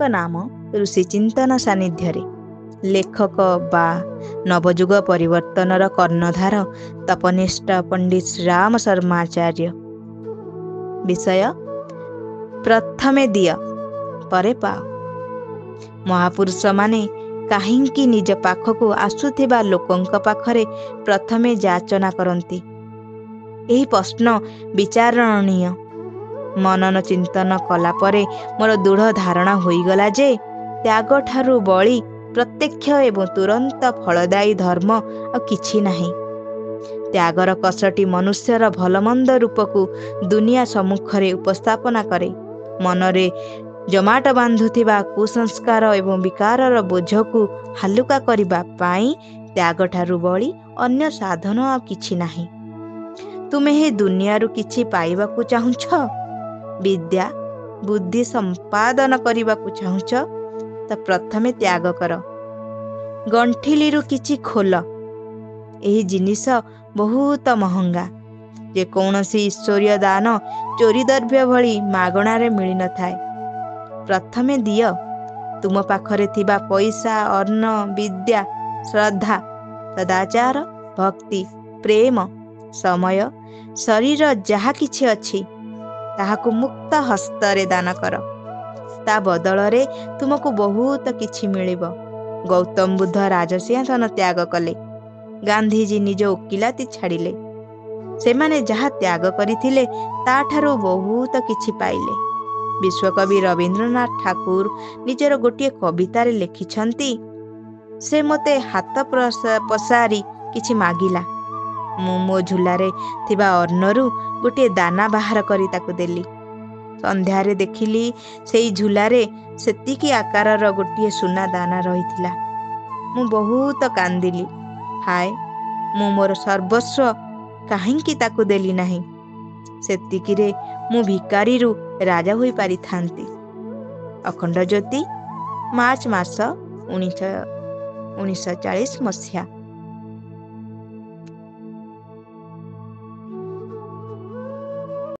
ନାମ ଋଷି ଚିନ୍ତନ ସାନ୍ନିଧ୍ୟରେ। ଲେଖକ ବା ନବଯୁଗ ପରିବର୍ତ୍ତନର କର୍ଣ୍ଣଧାର ତପନିଷ୍ଠ ପଣ୍ଡିତ ଶ୍ରୀରାମ ଶର୍ମାଚାର୍ଯ୍ୟ। ବିଷୟ: ପ୍ରଥମେ ଦିଅ, ପରେ ପାଅ। ମହାପୁରୁଷମାନେ କାହିଁକି ନିଜ ପାଖକୁ ଆସୁଥିବା ଲୋକଙ୍କ ପାଖରେ ପ୍ରଥମେ ଯାଚନା କରନ୍ତି? ଏହି ପ୍ରଶ୍ନ ବିଚାରଣୀୟ। ମନନ ଚିନ୍ତନ କଲା ପରେ ମୋର ଦୃଢ଼ ଧାରଣା ହୋଇଗଲା ଯେ ତ୍ୟାଗଠାରୁ ବଳି ପ୍ରତ୍ୟକ୍ଷ ଏବଂ ତୁରନ୍ତ ଫଳଦାୟୀ ଧର୍ମ ଆଉ କିଛି ନାହିଁ। ତ୍ୟାଗର କଷଟି ମନୁଷ୍ୟର ଭଲମନ୍ଦ ରୂପକୁ ଦୁନିଆ ସମ୍ମୁଖରେ ଉପସ୍ଥାପନା କରେ। ମନରେ ଜମାଟ ବାନ୍ଧୁଥିବା କୁସଂସ୍କାର ଏବଂ ବିକାରର ବୋଝକୁ ହାଲୁକା କରିବା ପାଇଁ ତ୍ୟାଗଠାରୁ ବଳି ଅନ୍ୟ ସାଧନ ଆଉ କିଛି ନାହିଁ। ତୁମେ ଏ ଦୁନିଆରୁ କିଛି ପାଇବାକୁ ଚାହୁଁଛ, ବିଦ୍ୟା ବୁଦ୍ଧି ସମ୍ପାଦନ କରିବାକୁ ଚାହୁଁଛ ତ ପ୍ରଥମେ ତ୍ୟାଗ କର। ଗଣ୍ଠିଲିରୁ କିଛି ଖୋଲ। ଏହି ଜିନିଷ ବହୁତ ମହଙ୍ଗା। ଯେକୌଣସି ଈଶ୍ୱରୀୟ ଦାନ ଚୋରି ଦ୍ରବ୍ୟ ଭଳି ମାଗଣାରେ ମିଳିନଥାଏ। ପ୍ରଥମେ ଦିଅ। ତୁମ ପାଖରେ ଥିବା ପଇସା, ଅନ୍ନ, ବିଦ୍ୟା, ଶ୍ରଦ୍ଧା, ସଦାଚାର, ଭକ୍ତି, ପ୍ରେମ, ସମୟ, ଶରୀର ଯାହା କିଛି ଅଛି ତାହାକୁ ମୁକ୍ତ ହସ୍ତରେ ଦାନ କର। ତା ବଦଳରେ ତୁମକୁ ବହୁତ କିଛି ମିଳିବ। ଗୌତମ ବୁଦ୍ଧ ରାଜସିଂହାସନ ତ୍ୟାଗ କଲେ। ଗାନ୍ଧିଜୀ ନିଜ ଓକିଲାତି ଛାଡ଼ିଲେ। ସେମାନେ ଯାହା ତ୍ୟାଗ କରିଥିଲେ ତାଠାରୁ ବହୁତ କିଛି ପାଇଲେ। ବିଶ୍ୱକବି ରବୀନ୍ଦ୍ରନାଥ ଠାକୁର ନିଜର ଗୋଟିଏ କବିତାରେ ଲେଖିଛନ୍ତି, ସେ ମୋତେ ହାତ ପସାରି କିଛି ମାଗିଲା। ମୁଁ ମୋ ଝୁଲାରେ ଥିବା ଅନ୍ନରୁ ଗୋଟିଏ ଦାନା ବାହାର କରି ତାକୁ ଦେଲି। ସନ୍ଧ୍ୟାରେ ଦେଖିଲି ସେଇ ଝୁଲାରେ ସେତିକି ଆକାରର ଗୋଟିଏ ସୁନା ଦାନା ରହିଥିଲା। ମୁଁ ବହୁତ କାନ୍ଦିଲି। ହାୟ, ମୁଁ ମୋର ସର୍ବସ୍ୱ କାହିଁକି ତାକୁ ଦେଲି ନାହିଁ? ସେତିକିରେ ମୁଁ ଭିକାରୀରୁ ରାଜା ହୋଇପାରିଥାନ୍ତି। ଅଖଣ୍ଡ ଜ୍ୟୋତି, ମାର୍ଚ୍ଚ ମାସ 1940 ମସିହା।